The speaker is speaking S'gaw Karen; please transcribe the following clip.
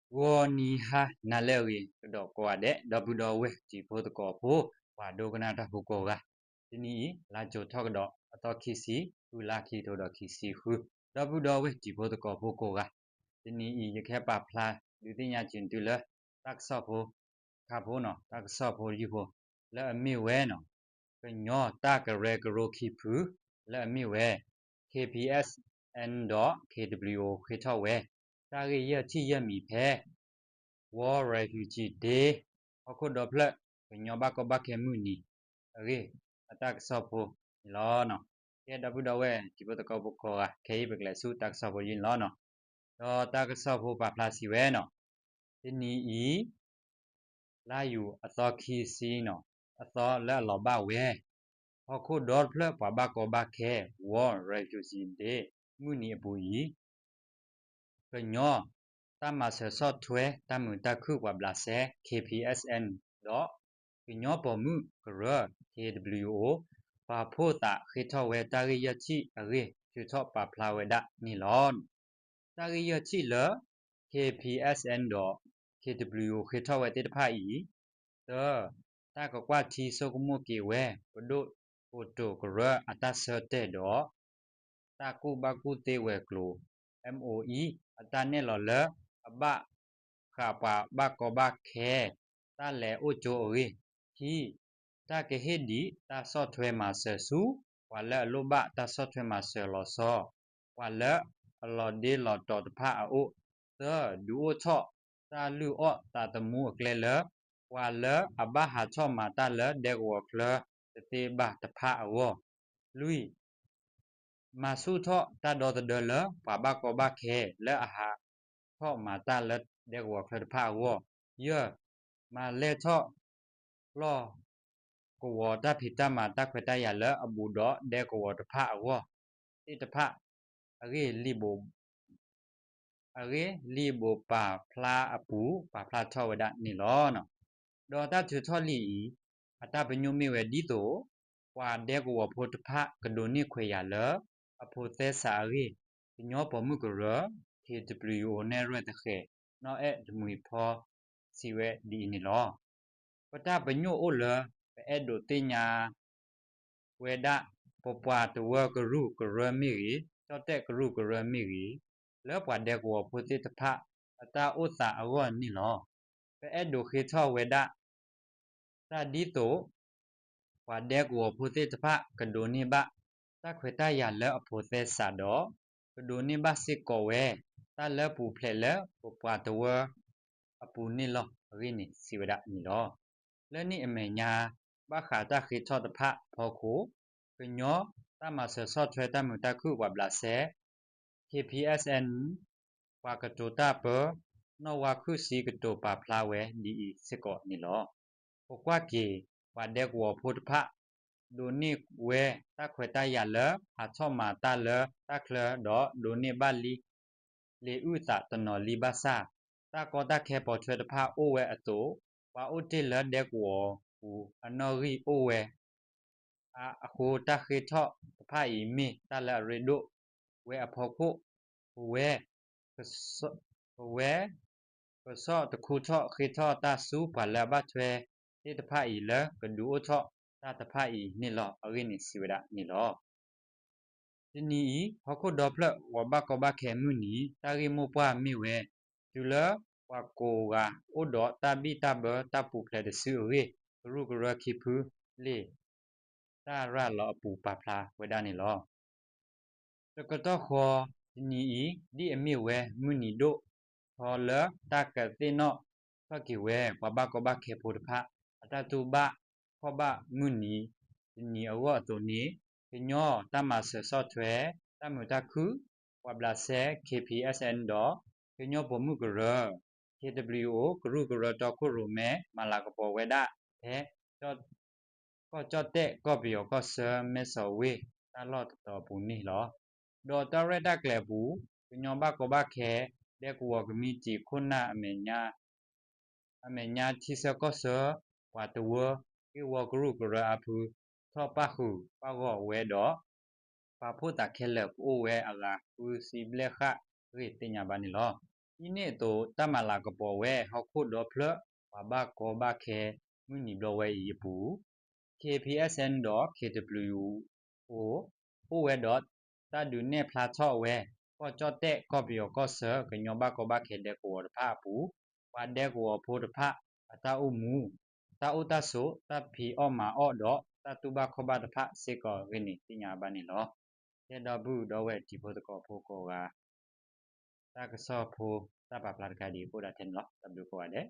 ဂီၤနံၤဟါနၤလၢအဂ့ၤကဒီးကိးဂၤဒဲး ဒီပုၢ်ဒီဝဲၢ်တံၤဖိသကိးဖိ ပှၤဒိကနၣ်တၢ်ဖိကိးဂၤ, တနံၤအံၤ လါကၠိၤထီၣ်ကဒီးအသီခံဆံ ဃုလါခံကထိဒီးခံဆံဃု, ဒီပုၢ်ဒီဝဲၢ်တံၤဖိသကိးဖိကိးဂၤ, တနံၤအံၤ ယကဟဲပာ်ဖျါဒုးသ့ၣ်ညါက့ၤသုလၢ တၢ်ကစီၣ်ဖိ ခါဖိနီၤ တၢ်ကစီၣ်ဖိယုၢ်ဖိ လၢအမ့ၢ်ဝဲနီၤ ကညီတၢ်ကရၢကရိခံဖု လၢအမ့ၢ်ဝဲ K P S N ဒီး K W O ဃ့ထီၣ်ဝဲ တၢ်ဂ့ၢ်ယဲၢ်ထံၣ်ယဲၢ်မံၤဖဲ World Refugee Day ဟီၣ်ခိၣ်ဒီဖျၢၣ် ကညီဘၣ်ကီဘၣ်ခဲမုၢ်နံၤအဂ့ၢ် အတၢ်ကစီၣ်ဖိန့ၣ်လီၤ. ကဲ ဒီပုၢ်ဒီဝဲၢ်တံၤဖိသကိးဖိကိးဂၤ ခဲအံၤပကလဲၤဆူတၢ်ကစီၣ်ဖိယုၢ်န့ၣ်လီၤနီၤ. ဒီးတၢ်ကစီၣ်ဖိပာ်ဖျါစံးဝဲနီၤ, တနံၤအံၤ လါယူၤအသီခံဆံနီၤ အသီလၢအလီၤဘၣ်ဝဲ ဟီၣ်ခိၣ်ဒီတဖျၢၣ်ပှၤဘၣ်ကီဘၣ်ခဲ World Refugee Day မုၢ်နံၤအပူၤအံၤ ကညီတၢ်မၤစၢၤဆီၣ်ထွဲတၢ်မုာ်တၢ်ခုၣ်ပှၤဘျးစဲ K P S N ဒီး ကညီပိာ်မုၣ်ကရၢ K W O ပာ်ဖှိၣ်သးဃ့ထီၣ်ဝဲတၢ်ဂ့ၢ်ယဲၢ်ထံၣ်အဂ့ၢ်ထုးထီၣ်ပာ်ဖျါဝဲဒၣ်န့ၣ်လီၤ. တၢ်ဂ့ၢ်ယဲၢ်ထံၣ်လၢ K P S N ဒီး K W O ဃ့ထီၣ်ဝဲသ့ၣ်တဖၣ်အံၤ, တၢ, တၢ်ကကွၢ်ထံဆိကမိၣ်က့ၤဝဲ ပဒိၣ်ကိတိာ်ကရၢအတၢ်ဆၢတဲာ်ဒီး တၢ်ကူၣ်ဘၣ်ကူၣ်သ့ဝဲၤကျိၤ M O E အတၢ်နဲၣ်လီၤလၢအဘၣ်ဃးပှၤဘၣ်ကီဘၣ်ခဲ တၢ်လဲၤအိၣ်ကၠိအဂ့ၢ်, ခံ, တၢ်ကဟ့ၣ်ဒံးတၢ်ဆီၣ်ထွဲမၤစၢၤဆူ ပှၤလၢအလိၣ်ဘၣ်တၢ်ဆီၣ်ထွဲမၤစၢၤလီၤဆီ ပှၤလၢအလီၤဒ့လီၤတီၤတဖၣ်အအိၣ်, သၢ, ဒုးအိၣ်ထီၣ်တၢ်လုၢ်အီၣ်သးသမူအကျဲလၢ ပှၤလၢအဘၣ်ဟးထီၣ်မၤတၢ်လၢဒဲကဝီၤချၢတသ့ဘၣ်တဖၣ်အဂီၢ်, လွံၢ် မၤဆူၣ်ထီၣ်တၢ်ဒီသဒၢလၢ ပှၤဘၣ်ကီဘၣ်ခဲလၢအဟးထီၣ်မၤတၢ်လၢဒဲကဝီၤချၢတဖၣ်အဂီၢ်, ယဲၢ်, မၤလဲၢ်ထီၣ်လီၢ်ကဝီၤတၢ်ဖံးတၢ်မၤတၢ်ခွဲးတၢ်ယာ်လၢအဘူးဒီးဒဲကဝီၤတဖၣ်အဂီၢ်, သ့ၣ်တဖၣ် အဂ့ၢ်လံာ်ဘိး အဂ့ၢ်လံာ်ဘိးပာ်ဖျါအပူၤ ပာ်ဖျါထီၣ်ဝဲဒၣ်န့ၣ်လီၤ. ဒီးတၢ်ထုးထီၣ်လံာ်အံၤ အတၢ်ပညိၣ်မ့ၢ်ဝဲဒ်သိး ပှၤဒဲကဝီၤဖိတဖၣ်ကဒိးန့ၢ်ခွဲးယာ်လၢ အဖိးသဲစးအဂ့ၢ် ကညီပိာ်မုၣ်ကရၢ K W O နဲၣ်ရွဲၣ်သဃဲၤ နီၢ်အဲၣ်တမှံၤဖီ စံးဝဲဒ်အံၤန့ၣ်လီၤ. ပတၢ်ပညိၣ်အိၣ်လၢ ပအဲၣ်ဒိးသ့ၣ်ညါ ဝဲဒၣ် ပပှၤတဝၢကရူၢ်ကရၢမ့ၢ်ဂ့ၤ, ကၠီၣ်တဲၣ်ကရူၢ်ကရၢမ့ၢ်ဂ့ၤ, လၢပှၤဒဲကဝီၤဖိသ့ၣ်တဖၣ် အတၢ်အိၣ်သးအဂီၢ်န့ၣ်လီၤ. ပအဲၣ်ဒိးဃ့ထီၣ်ဝဲဒၣ် တၢ်ဒ်သိး ပှၤဒဲကဝီၤဖိသ့ၣ်တဖၣ် ကဒိးန့ၢ်ဘၣ် တၢ်ခွဲးတၢ်ယာ်လၢအဖိးသဲစးဒီး ကဒိးန့ၢ်ဘၣ်စ့ၢ်ကီးဝဲ တၢ်လၢပူၤဖျဲးလၢပပှၤတဝၢ အပူၤန့ၣ်လီၤ အဂ့ၢ်န့ၣ် စံးဝဲဒၣ်န့ၣ်လီၤ. လၢန့ၣ်အမဲာ်ညါ ဘၣ်ဃးတၢ်ဃ့ထီၣ်တဖၣ်အဖီခိၣ် ကညီတၢ်မၤစၢၤဆီၣ်ထွဲတၢ်မုာ်တၢ်ခုၣ်ပှၤဘျးစဲ K P S N ပှၤကတိၤတၢ်ပၢ နီၢ်ဝါခုၣ်ဆံကတိၤပာ်ဖျါဝဲဒ်အံၤစ့ၢ်ကီးန့ၣ်လီၤ. ပကွၢ်က့ၤ ပှၤဒဲကဝီၤဖိတဖၣ် ဒိးန့ၢ်ဝဲတၢ်ခွဲးတၢ်ယာ်လၢ ဟးထီၣ်မၤတၢ်လၢတၢ်ချၢဒီးဒိးန့ၢ်ဘၣ်လံ လံာ်အုၣ်သးတနီၤလံဘၣ်ဆၣ် တၢ်ကီတၢ်ခဲပိာ်ထွဲတဖၣ်အိၣ်ဝဲအသိး ပှၤအိၣ်တ့ၢ်လၢဒဲကဝီၤပူၤအနီၣ်ဂံၢ်အိၣ်ဝဲ အဃိ တၢ်ဃ့ထီၣ်တဖၣ်အံၤမ့ၢ်တၢ်လၢအရ့ဒိၣ်ဝဲအဖီခိၣ် ပဝဲ ပဝဲ ကဆီၣ်တခူထီၣ်ဃ့ထီၣ်တၢ်ဆူပှၤလၢအဘၣ်ထွဲသ့ၣ်တဖၣ်အံၤလၢကဒုးအိၣ်ထီၣ်တၢ်တဖၣ်အံၤန့ၣ်လီၤ အဂ့ၢ်န့ၣ်စံးဝဲဒၣ်န့ၣ်လီၤ. တနံၤအံၤ ဟီၣ်ခိၣ်ဒီဖျၢၣ်ပှၤဘၣ်ကီဘၣ်ခဲမုၢ်နံၤ တၢ်ဂ့ၢ်မိၢ်ပှၢ်မ့ၢ်ဝဲ တုၤလၢပှၤကိးဂၤအိၣ်ဒီးတၢ်ဘံၣ်တၢ်ဘၢတၢ်ပူၤဖျဲးတစုအဂ့ၢ် ကရူၢ်ကရၢခံဖုလ့ၢ် တၢ်ရၤလီၤအပူၤပာ်ဖျါဝဲဒၣ်န့ၣ်လီၤ. တကတီၢ်ဃီ တနံၤအံၤ ဒ်အမ့ၢ်ဝဲမုၢ်နံၤဒိၣ်ထီလၢတၢ်ကသ့ၣ်နီၣ်ထီၣ်က့ၤဝဲ ပှၤဘၣ်ကီဘၣ်ခဲဖိတဖၣ် အတၢ်တူၢ်ဘၣ်ခီၣ်ဘၣ်မုၢ်နံၤတနံၤအဂီၢ်အသိးန့ၣ် ကညီတၢ်မၤစၢၤဆီၣ်ထွဲ တၢ်မုာ်တၢ်ခုၣ် ပှၤဘျးစဲ K P S N ဒီး ကညီပိာ်မုၣ်ကရၢ K W O ကရူၢ်ကရၢတီခိၣ်ရိၣ်မဲ မၤလၤကပီၤဝဲဒၣ်ဖဲ ကီၢ်ကၠီၣ်တဲၣ် ကီၢ်ပယီၤကီၢ်ဆၢ မဲၢ်ဆီးဝ့ၢ်တၢ်လီၢ်တတီၤအပူၤန့ၣ်လီၤ. ဒီးတၢ်ရဲၣ်တၢ်ကျဲၤအပူၤ ကညီဘၣ်ကီဘၣ်ခဲ ဒဲကဝီၤကမံးတံာ်ခိၣ်နၢ် အမဲာ်ညါထံဆၢကီၢ်ဆၢ ပှၤတဝၢ က့ၢ်ဝီကရူၢ်ကရၢအါဖု ထီၣ်ပၣ်ဃုာ်ပၣ်ဂီၢ်ဝဲဒီး ပာ်ဖှိၣ်သးခဲလၢာ်ကအိၣ်ဝဲအဂၤဃုဆံဘျဲၣ်ဃၣ်အဂ့ၢ်သ့ၣ်ညါဘၣ်န့ၣ်လီၤ. ဒ်န့ၣ်အသိး တၢ်မၤလၤကပီၤဝဲဟီၣ်ခိၣ်ဒီဖျၢၣ် ပှၤဘၣ်ကီဘၣ်ခဲ မုၢ်နံၤဘျီဝဲအံၤအပူၤ K P S N ဒီး K W O အိၣ်ဝဲဒီး တၢ်ဒုးနဲၣ်ဖျါထီၣ်ဝဲ ကီၢ်ကၠီၣ်တဲၣ် ကီၢ်ပယီၤကီၢ်ဆၢ ကညီဘၣ်ကီဘၣ်ခဲဒဲကဝီၤတဖၣ်အပူၤ ပှၤဒဲကဝီၤဖိတဖၣ် အတၢ်အိၣ်မူ တၢ်အိၣ်တၢ်ဆိး တၢ်ဖံးအီၣ်မၤအီၣ်ဒီး တၢ်တူၢ်ဘၣ်ခီၣ်ဘၣ်တဖၣ်စ့ၢ်ကီးအဂ့ၢ်န့ၣ် သ့ၣ်ညါဘၣ်န့ၣ်လီၤ. ကဲ ဒီပုၢ်ဒီဝဲၢ်တံၤဖိသကိးဖိကိးဂၤ တၢ်ကစီၣ်ဖိ တၢ်ပာ်ဖျါတခါဒ်အံၤ ကအိၣ်ဒၣ်ထဲန့ၣ်လီၤ. တၢ်ဘျုးကိးဂၤဒဲး.